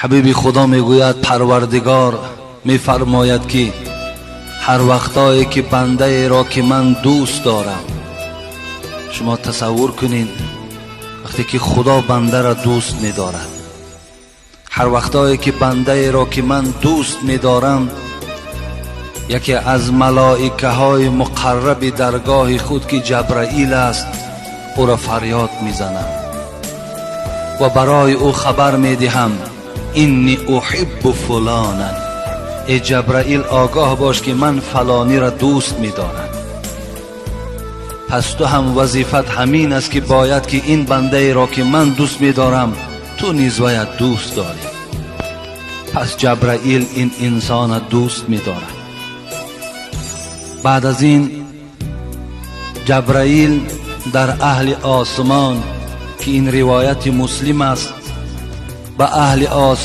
Ҳабиби Худо мегӯяд, Парвардигор мефармояд, ки ҳар вақтое ки бандаеро ки ман дӯст дорам. Шумо тасаввур кунед, вақте ки Худо бандаро дӯст медорад, ҳар вақтое ки бандаеро ки ман дӯст медорам, яке аз малоикаҳои муқарраби даргоҳи худ, ки Ҷабраил аст, ӯро фарёд мезанам ва барои ӯ хабар медиҳам: إني أحب فلانا. Эй Ҷабраил, огоҳ бош, ки ман фалониро дӯст медорам. Пас ту ҳам вазифат ҳамин аст, ки бояд ки ин бандаеро ки ман дӯст медорам, ту низ бояд дӯст дорӣ. Пас Ҷабраил ин инсона дӯст медорад. Баъд аз ин Ҷабраил дар аҳли осмон, ки ин ривояти Муслим аст, ба аҳли осмон